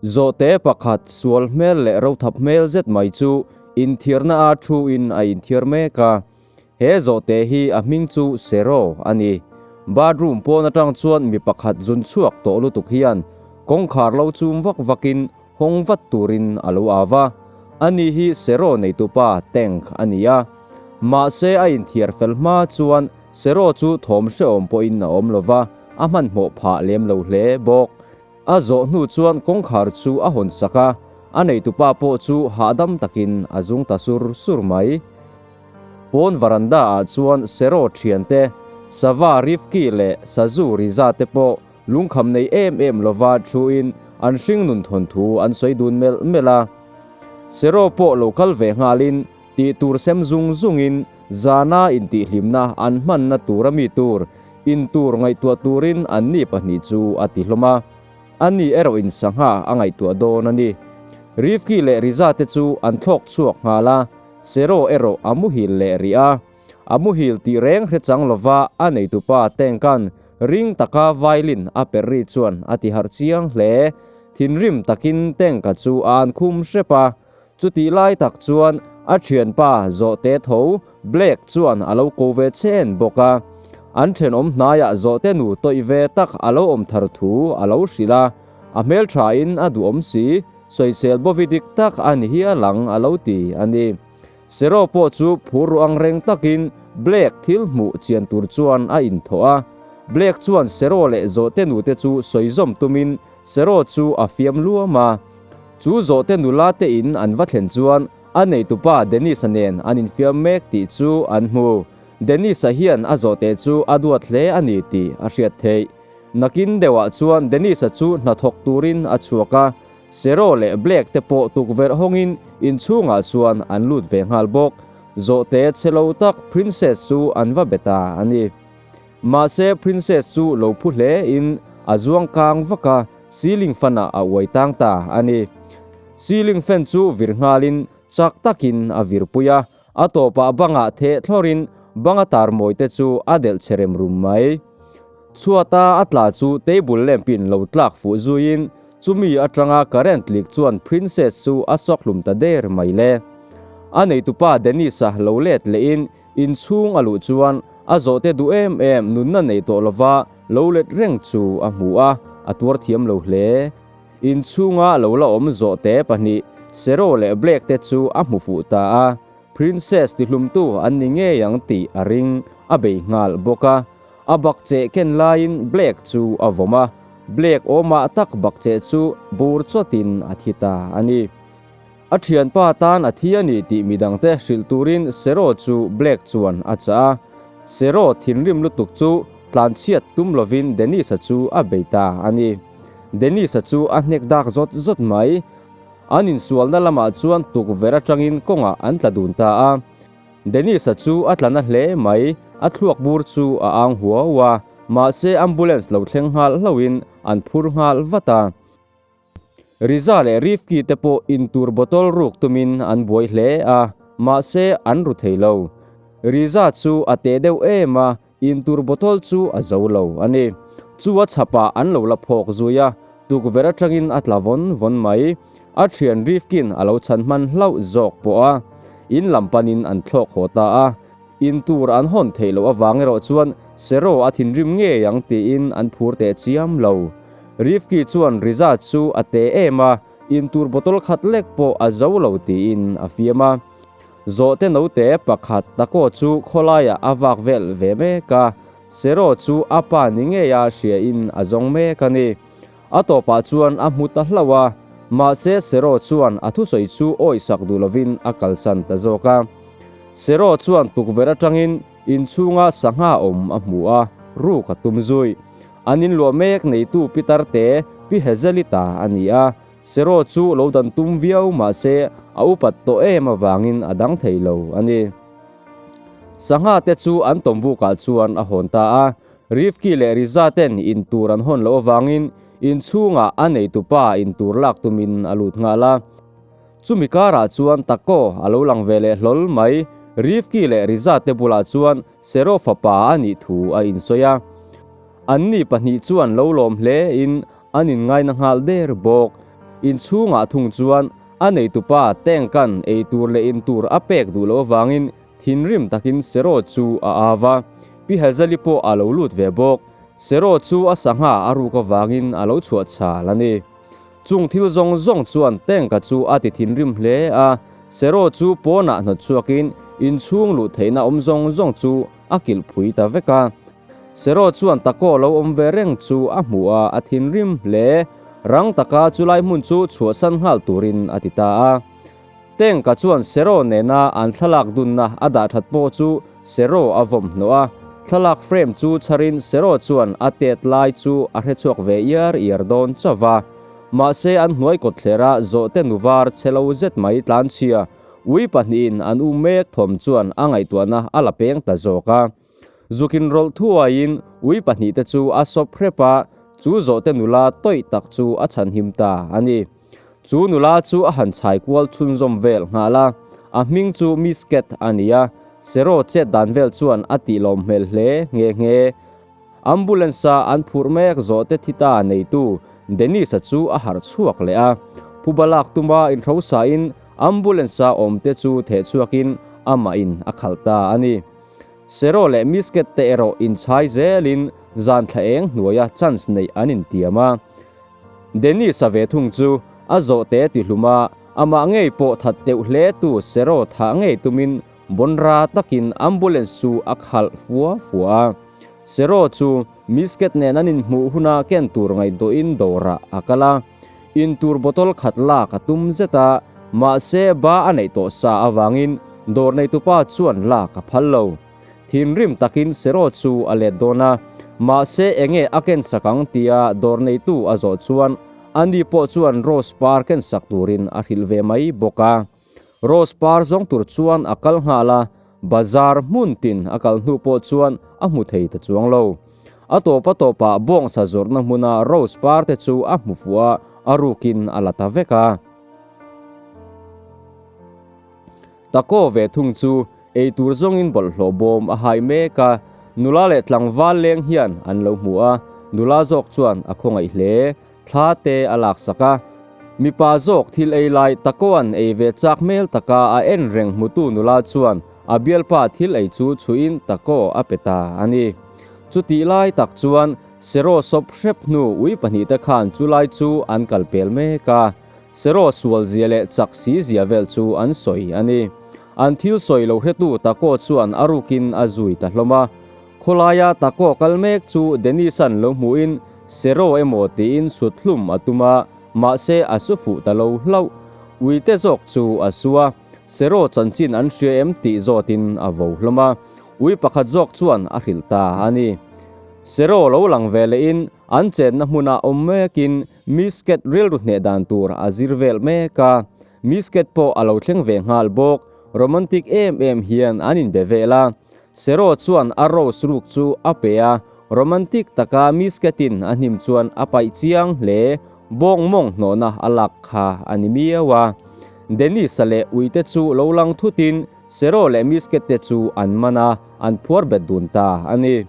Zawhte pakhat sual hmel leh rothap hmel zet mai chu inthiarna a thu in a inthiar mek a. He zawhte hi a hming chu Sero a ni. Bathroom pawn atang chuan mi pakhat zun chhuak tawh lutuk hian kawngkhar lo chum vak vakin hawng vat turin a lo au a. Ani hi Sero neitupa Tank a ni a. Mahse a inthiar fel hma chuan Sero chu thawm hrehawm pawhin a awm lova, a hmanhmawh phah lem lo hle bawk. A zawh hnu chuan kawngkhar chu a hawn sak a, a neitupa pawh chu hahdam takin a zung ta sur sur mai. Pawn varanda ah chuan Sero thiante, Sava Rifki leh Sazu Riza te pawh lungkham nei em em lova thuin an hringnun thawnthu an sawi dun melh melh a. Sero pawh lo kal ve nghalin tih tur sem zung zungin zana intihhlimna an hmanna tura mi tur In tur ngaihtuah turin anni pahnih chu a ti hlawm a, ani erawhin sangha a ngaihtuah dawn a ni. Rifki leh Riza te chu an thlawk chhuak nghal a, Sero erawh a muhil leh rih a. A muhil tih reng hre chang lova a neitupa Tank-a'n ring taka violin a perh ri chuan a ti harh chiang hle. Thinrim takin Tank-a chu a an khum hrep a, chutih lai tak chuan a thianpa Zawhte tho Blake chuan a lo ko ve chen bawk a, an thenawm hnaiah Zawhte nu tawih ve tak a lo awm thar thu a lo hrilh a, a hmelthain a duhawm si, sawisel bawi dik tak a ni hial ang a lo ti a ni. Sero pawh chu phur ru ang reng takin Blake thil hmuh chian tur chuan a inthawh a, Blake chuan Sero leh Zawhte nute chu sawi zawm tumin Sero chu a fiam luam a, chu Zawhte nula te in an va thlen chuan A neitupa Dennis-a nen an infiam mek tih chu an hmu. Dennis-a hian a zawhte chu a duat hle a ni tih a hriat theih. Nakin deuhah chuan Dennis-a chu hnathawk turin a chhuak a, Sero leh Blake te pawh tukverh hawngin inchhungah chuan an lut ve nghal bawk. Zawhte chhe lo tak Princess chu an va be ta a ni. Mahse Princess chu lo phu hle in a zuang kang vak a, ceiling fan ah a uai tang ta a ni. Ceiling fan chu vir nghal in chak tak in a vir pui a, a tawpah bangah theh thlawr in banga tar mawi te chu a delh che rem rum mai. Chhuata a tla chu table lamp in lo tlak fuh zui in chumi atanga current lik chuan Princess chu a sawk hlum ta der mai le. A neitupa Dennis-a lo let leh in Inchhung a luh chuan a zawhte duh em em nunna nei tawh lova lo let reng chu a hmu a, a tuar thiam lo hle. Inchhunga lo la awm zawhte pahnih, Sero leh Blake te chu a hmu fuh ta a, Princess tihlumtu an ni ngei ang tih a ring a bei nghal bawk a. A bakcheh ken laiin Blake chu a vawm a, Blake awmah tak bakcheh chu bur chawtin a thi ta a ni. A thianpa tan a thi a ni tih midangte hrilh turin Sero chu Blake chuan a chah a. Sero thinrim lutuk chu tlanchhiat tum lovin Dennis-a chu a bei ta a ni. Dennis-a chu a hnek dak zawt zawt mai. An insualna lamah chuan tukverh atangin kawngah an tla dun ta a. Dennis-a chu a tla na hle mai, a thluak bur chu a ang huau a, mahse ambulance lo thleng nghal hlauhin an phur nghal vat a. Riza leh Rifki te pawh intur bottle ruk tumin an buai hle a, mahse an ru thei lo. Riza chu a teh deuh em a, intur bottle chu a zo lo a ni. Chu a chhapah an lo la phawk zui a, tukverh atangin a tla vawn vawn mai. A thian Rifkin a lo chhan hman hlauh zawk pawh a, in lam panin an thlawk haw ta a. Intur an hawn theih loh avang erawh chuan Sero a thinrim ngei ang tiin an phur teh chiam lo. Rifki chuan Riza chu a te em a, intur bottle khat lek pawh a zo lo tiin a fiam a. Zawhte note pakhat Taco chu khawlaiah a vak vel ve mek a, Sero chu a pa ni ngeia hriain a zawng mek a ni. A tawpah chuan a hmu ta hlauh a, mahse Sero chuan a thusawi chu awihsak duh lovin a kalsan ta zawk a. Sero chuan tukverh atangin inchhunga sangha awm a hmu a, ruk a tum zui. An inluah mek neitu Pitar te Pi Hazelita a ni a, Sero chu lo dan tum viau mahse a upat tawh em avangin a dang thei lo a ni. Sangha te chu an tawmbukah chuan a hawn ta a, Rifki leh Riza ten in tur an hawn loh avangin inchhungah a neitupa in tur lak tumin a lut nghal a. Chumi karah chuan Taco a lo lang ve leh hlawl mai. Rifki leh Riza te bulah chuan Sero fapa a nih thu a insawi a. Anni pahnih chuan lo lawm hle in an inngaina nghal der bawk. Inchhungah thung chuan a neitupa Tank-a'n ei tur leh in tur a pek duh loh avangin thinrim takin Sero chu a au a. Pi Hazel-i pawh a lo lut ve bawk. Sero chu a sangha a ruk avangin a lo chhuah chhal a ni. Chung thil zawng zawng chuan Tank-a chu a ti thinrim hle a. Sero chu pawnah hnawt chhuakin inchhung luh theihna awm zawng zawng chu a kilh phui ta vek a. Sero chuan Taco lo awm ve reng chu a hmuh a, a thinrim hle. Rang taka chulai hmun chu chhuahsan nghal turin a ti ta a. Tengka chuan Sero nena an thlalak dunna a dah that pawh chu Sero a vawm hnawh a. Thlalak frame chu chharin Sero chuan a tet lai chu a hrechhuak ve iar iar dawn chauh va. Mahse an hnuai kawtthlera zawhte nu var chhe lo zet mai tlanchhia ui pahnihin an u mek thawm chuan a ngaihtuahna a la peng ta zawk a. Zukin rawlh thuaiin ui pahnihte chu a sawp hrep a, chu zawhte nula tawih tak chu a chhanhim ta a ni. Chu nula chu a han chhai kual chhunzawm vel nghal a, a hming chu Miss Cat a ni a, Sero chet dan vel chuan a tih lawm hmel hle nghe nghe. Ambulance-a an phurh mek zawhte thi ta neitu Dennis-a chu a harh chhuak leh a, phuba lak tuma inhrosain ambulance-a awmte chu theh chhuakin amahin a khalh ta a ni. Sero leh Misket te erawh inchhai zelin zan thla eng hnuaia chance neih an intiam a. Dennis-a ve thung chu a zawhte tihlum a, amah ngei pawh that teuh hle tu Sero thah ngei tumin bawnra takin ambulance chu a khalh fua fua a. Sero chu Misket nen an inhmuh huna ken tur ngaihtuahin dawrah a kal a. Intur bottle khat lak a tum zet a, mahse ba a neih tawh sa avangin dawr neitupa chuan lak a phal lo. Thinrim takin Sero chu a let dawn a, mahse enge a ken sak ang tia dawr neitu a zawh chuan ani pawh chuan rose par ken sak turin a hrilh ve mai bawk a. Rose par zawng tur chuan a kal nghal a, bazar hmun tin a kal hnu pawh chuan a hmu thei ta chuang lo. A tawp a tawpah bawngsa zawrhna hmuna rose par te chu a hmu fuh a, a rukin a la ta vek a. Taco ve thung chu eitur zawngin bawlhhlawh bawm a hai mek a, nula leh tlangval leng hian an lo hmu a, nula zawk chuan a khawngaih hle. Thla te a laksak a, mipa zawk thil ei lai Takoan ei ve chak hmel taka a en reng hmutu nula chuan a bialpa thil ei chu chhuihin Tako a pe ta a ni. Chutih lai tak chuan Sero sawp hrep hnu ui pahnihte khan chu lai chu an kal pel mek a, Sero sual zia leh chak si zia vel chu an sawi a ni. An thil sawi lo hretu Tako chuan a rukin a zui ta hlawm a. Khawlaia Taco kal mek chu Dennis-a'n lo hmuhin Sero emaw tiin sut hlum a tum a, mahse a su fuh ta lo hlauh. Uite zawk chu a su a, Sero chanchin an hria em tih zawtin a vo hlawm a, ui pakhat zawk chuan a hrilh ta a ni. Sero lo lang ve lehin an chenna hmuna awm mekin Miss Cat rilru hneh dan tur a zir vel mek a, Miss Cat pawh a lo thleng ve nghal bawk. Romantic em em hian an inbe vel a, Sero chuan a rose ruk chu a pe a, romantic taka Miss Cat-in a hnim chuan a paih chiang hle, bawng mawng hnawhna a lak kha a ni miau a. Dennis-a leh uite chu lo lang thutin Sero leh Miss Cat te chu an man a, an phuar bet dun ta a ni.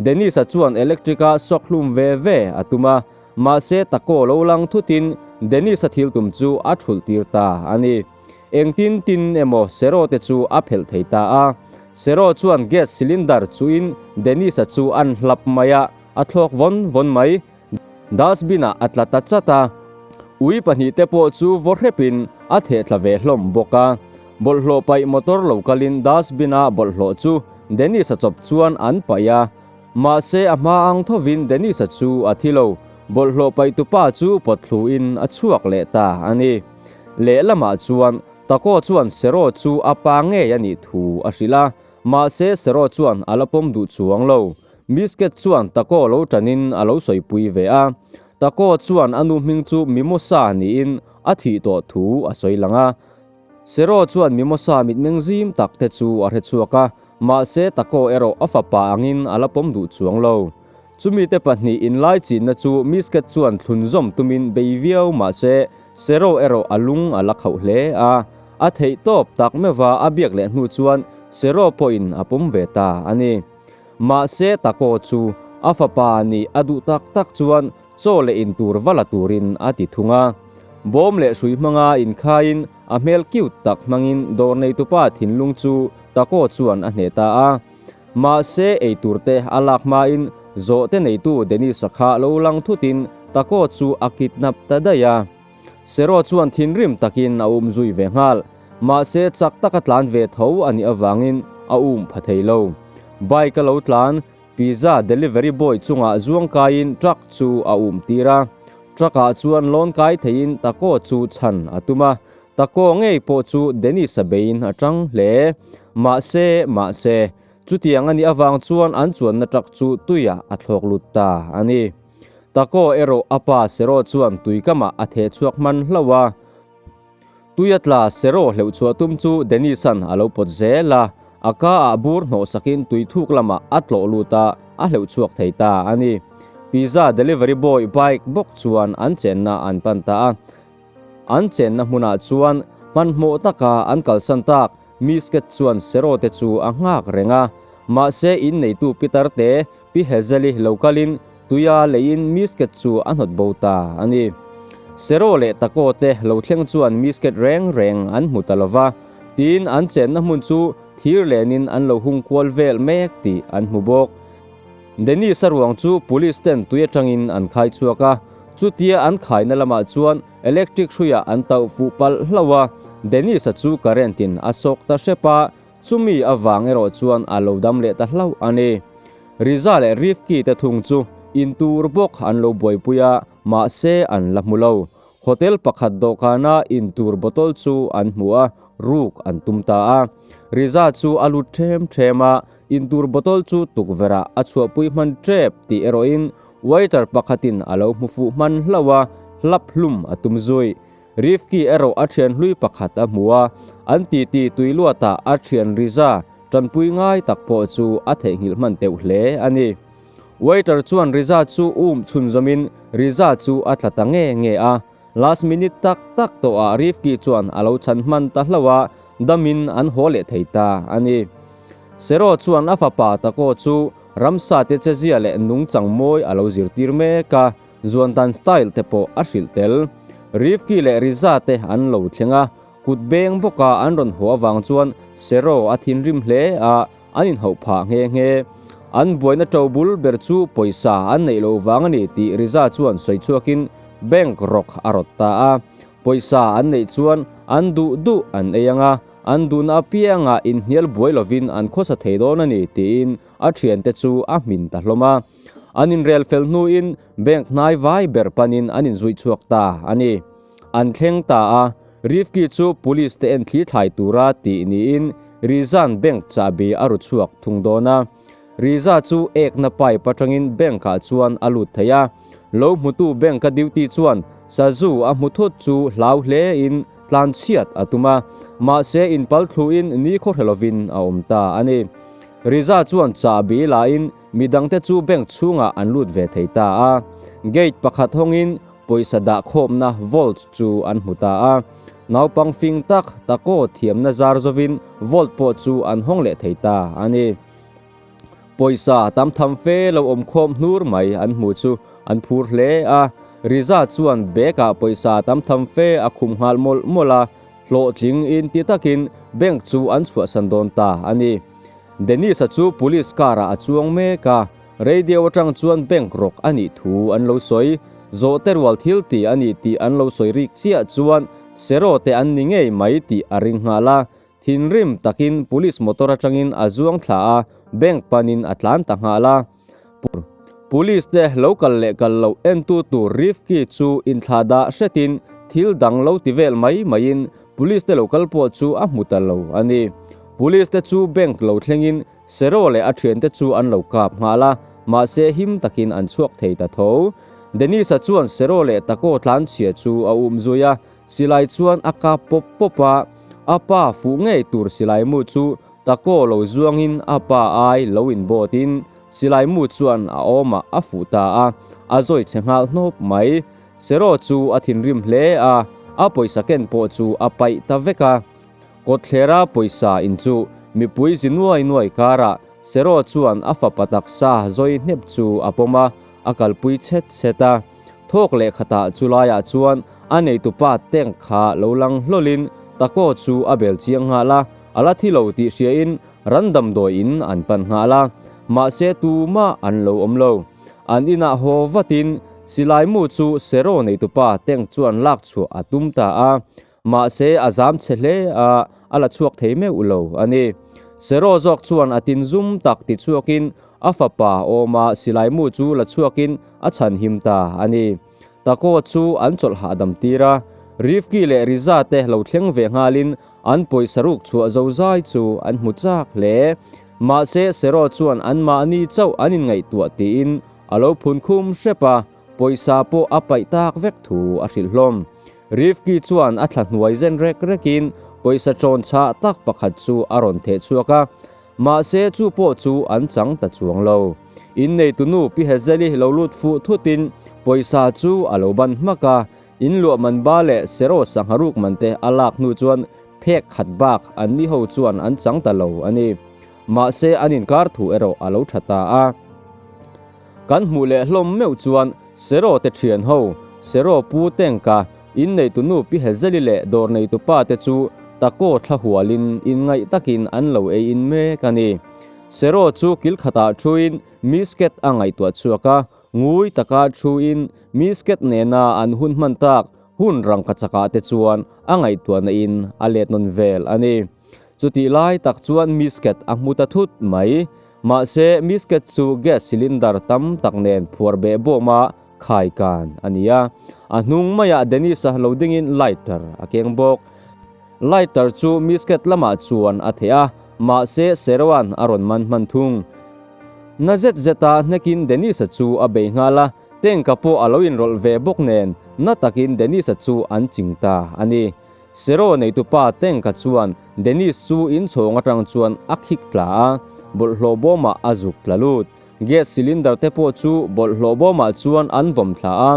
Dennis-a chuan electric-a shock hlum ve ve a tum a, mahse Taco lo lang thutin Dennis-a thil tum chu a thulh tir ta a ni. Engtin tin emaw Sero te chu a phelh thei ta a. Sero chuan gas cylinder chuin Dennis-a chu an hlap mai a, a thlawk vawn vawn mai. Dustbin-ah a tla ta chat a. Ui pahnihte pawh chu vaw hrepin a theh tla ve hlawm bawk a. Bawlhhlawh paih motor lo kalin dustbin-a bawlhhlawh chu Dennis-a chawp chuan an paih a. Mahse a hma ang thovin Dennis-a chu a thi lo. Bawlhhlawh paihtupa chu pawt thluin a chhuak leh ta a ni. Lehlamah chuan Taco chuan Sero chu a pa ngei a nih thu a hrilh a, mahse Sero chuan a la pawm duh chuang lo. Misket chuan Taco lo tanin a lo sawipui ve a. Taco chuan a nu hming chu Mimosa niin a thih tawh thu a sawi lang a. Sero chuan Mimosa mitmeng zim tak te chu a hre chhuak a, mahse Taco erawh a fapa angin a la pawm duh chuang lo. Chumite pahnih inlai chinna chu Misket chuan thlunzawm tumin bei viau mahse Sero erawh a lung a la khauh hle a. A theih tawp tak meuha a biak leh hnu chuan Sero pawhin a pawm ve ta a ni. Mahse Taco chu a fapa nih a duh tak tak chuan chaw leh in tur va la turin a ti thung a. Bawm leh hrui hmanga inkhaiin a hmel cute tak hmangin dawr neitupa thinlung chu Taco chuan a hneh ta a. Mahse eitur te a lak hmain zawhte neitu Dennis-a kha lo lang thutin Taco chu a kidnap ta daih a. Sero chuan thinrim takin a um zui ve nghal. Mahse chak taka tlan ve tho a nih avangin a um pha thei lo. Bike a lo tlan, pizza delivery boy chungah zuang kaiin truck chu a um tir a. Truck ah chuan lawn kai theiin Taco chu chhan a tum a. Taco ngei pawh chu Dennis-a beiin a tang hle. Mahse, mahse, chutiang a nih avang chuan an chuanna truck chu tuiah a thlawk lut ta a ni. Taco erawh a pa Sero chuan tui kamah a theh chhuak hman hlauh a. Tui a tla Sero hleuh chhuah tum chu Dennis-a'n a lo pawt zel a, a ka ah bur hnawh sakin tui thuk lamah a tlawh lut a, a hleuh chhuak thei ta a ni. Pizza delivery boy bike bawk chuan an chenna an pan ta a. An chenna hmunah chuan hmanhmawh taka an kalsan tak Misket chuan Sero te chu a nghak reng a, mahse in neitu Pitar te Pi Hezeli lo kalin tuia leiin Misket chu a hnawt bo ta a ni. Sero leh Tako te lo thleng chuan Misket reng reng an hmu ta lova, tin an chenna hmun chu thir lenin an lo hung kual vel mek tih an hmu bawk. Dennis-a ruang chu police ten tui atangin an khai chhuak a, chutia an khaina lamah chuan electric hruiah an tauh fuh palh hlauh a, Dennis-a chu current in a sawk ta hrep a, chumi avang erawh chuan a lo dam leh ta hlauh a ni. Riza leh Rifki te thung chu in tur bawk an lo buaipui a, mahse an la hmu lo. Hotel pakhat dawhkana in tur bottle chu an hmu a, ruk an tum ta a. Riza chu a lut ṭhem ṭhem a, Intur bottle chu tukverhah a chhuahpui hman tep tih erawhin waiter pakhatin a lo hmu fuh hman hlauh a, hlap hlum a tum zui. Rifki erawh a thian hlui pakhat a hmu a, an titi tui luatah a thian Riza tanpui ngai tak pawh chu a theihnghilh hman teuh hle a ni. Waiter chuan Riza chu um chhunzawmin Riza chu a tla ta nge nge a, last minute tak tak tawhah Rifki chuan a lo chhan hman ta hlauh a, damin an haw leh thei ta a ni. Sero chuan a fapa Tako chu ramsa te chezia leh nungchang mawi a lo zirtir mek a, zuantan style te pawh a hrilh tel. Rifki leh Riza te an lo thleng a, kut beng bawka an rawn haw avang chuan Sero a thinrim hle a, an inhauh phah nghe nghe. An buaina to bul ber chu pawisa an neih loh vang a ni tih Riza chuan sawi chhuakin bank rawk a rawt ta a. Pawisa an neih chuan an duh duh an ei ang a, An duhna apiangah inhnial buai lovin an khawsa thei dawn a ni tiin a thiante chu a hmin ta hlawm a. An inrel fel hnuin bank hnai vai ber panin an inzuih chhuak ta a ni. An thleng ta a, Rifki chu police te en thli thlai tura tih niin Rizan bank chahbi a ru chhuak thung dawn a. Riza chu ekna pipe atangin bank ah chuan a lut thei a. Lo hmutu bank a duty chuan sazu a hmu thut chu hlau hle in tlan chhiat a tum a, mahse inpal thluin ni khaw hre lovin a awm ta a ni. Riza chuan chahbi lain midangte chu bank chhungah an lut ve thei ta a. Gate pakhat hawngin pawisa dah khawmna vault chu an hmu ta a. Naupang fing tak tako thiamna zar zovin vault pawh chu an hawng leh thei ta a ni. Pawisa tam tham fe lo awm khawm hnur mai an hmu chu an phur hle a, Riza chuan bag ah pawisa tam tham fe a khum nghal mawlh mawlh a, hlawhtling in ti takin bank chu an chhuahsan dawn ta a ni. Dennis-a chu police car ah a chuang mek a, radio atang chuan bank rawk a nih thu an lo sawi. Zawhte rual thil ti a ni tih an lo sawi rik chiah chuan Sero te an ni ngei mai tih a ring nghal a, Thinrim takin police motor atangin a zuang thla a, bank panin a tlan ta nghal a. Police te lo kal leh kal loh entu tur Rifki chu inthla dah hretin thil dang lo ti vel mai maiin police te lo kal pawh chu a hmu ta lo a ni. Police te chu bank lo thlengin Sero leh a thiante chu an lo kap nghal a, mahse him takin an chhuak thei ta tho. Dennis-a chuan Sero leh Tako tlanchhia chu a um zui a, Silai chuan a kap pawp pawp a, a pa fuh ngei tur silai mu chu Tako lo zuangin a pa ai lo inbawtin silai mu chuan a awmah a fuh ta a, a zawi chhe nghal hnawp mai. Sero chu a thinrim hle a, a pawisa ken pawh chu a paih ta vek a. Kawtthlera pawisa in chu mipui zi nuai nuai karah Sero chuan a fapa taksa zawi hnep chu a pawm a, a kalpui chhet chhet a. Thawk leh khatah chu laiah chuan A neitupa tank kha lo lang hlawlin Taco chu a bel chiang nghal a, a la thi lo tih hriain ran damdawiin an pan nghal a, mahse tumah an lo awm lo. An inah haw vatin silaimu chu Sero neitupa tank chuan lak chhuah a tum ta a, Mahse a zam chhe hle a, a la chhuak thei meuh lo a ni. Sero zawk chuan a tin zum tak ti chhuakin a fapa awma silaimu chu la chhuakin a chhan him ta a ni. Taco chu an chawlh hahdam tir a, Rifki leh Riza te lo thleng ve nghalin an pawisa ruk chhuah zo zai chu an hmu chak hle. Mahse Sero chuan anmahni chauh an inngaihtuah tiin a lo phun khum hrep a. Pawisa pawh a paih tak vek thu a hrilh hlawm. Rifki chuan a thla hnuai zen rek rekin pawisa ṭawn chhah tak pakhat chu a rawn theh chhuak a, mahse chu pawh chu an chang ta chuang lo. Inneitunu Pi Hezeli lo lut fuh thutin pawisa chu a lo ban hmak a, in luah man ba leh seraw sangha ruk man te a lak hnu chuan phek khat bak an ni ho chuan an chang ta lo a ni. Mahse an inkar thu erawh a lo ṭha ta a. Kan hmuh leh hlawm meuh chuan Sero te thian ho, Sero pu Tengka, inneitunu Pi Hezeli leh dawr neitupa te chu Taco thla hualin inngaih takin an lo ei in mek a ni. Sero chu kil khatah thuin Misket a ngaihtuah chhuak a, ngui taka thuin Misket nena an hun hman tak hun rangkachakah te chuan a ngaihtuahna in a let nawn vel a ni. Chutih lai tak chuan Misket a hmu ta thut mai. Mahse, Misket chu gas cylinder tam tak nen phuar beh bawma khai kan a ni a. A hnung maiah Dennis-a lo dingin lighter a keng bawk. Lighter chu Misket lamah chuan a theh a, mahse Seroan a rawn man hman thung. Na zet zeta hnekin Dennis-a chu a bei nghal a, tank-a pawh a lo inrawlh ve bawk nen na takin Dennis-a chu an ching ta a ni. Sero neitupa Tengka chuan Dennis chu inchhawng atang chuan a khik tla a, bawlhhlawh bawmah a zuk tla lut. Gas cylinder te pawh chu bawlhhlawh bawmah chuan an vawm thla a.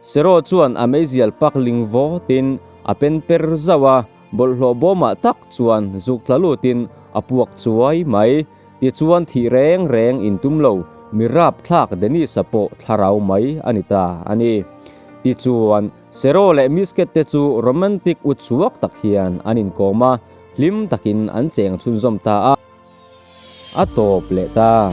Sero chuan a meizial pak ling vawtin a pen per zauh a, bawlhhlawh bawmah tak chuan zuk tla lutin a puak chuai mai. Tichuan thih reng reng intum lo mi rapthlak Dennis-a pawh thlarau mai a ni ta a ni. Tichuan. Sero leh Misket te chu romantic uchuak tak hian an inkawm a, hlim takin an cheng chhunzawm ta a, a tawp leh ta.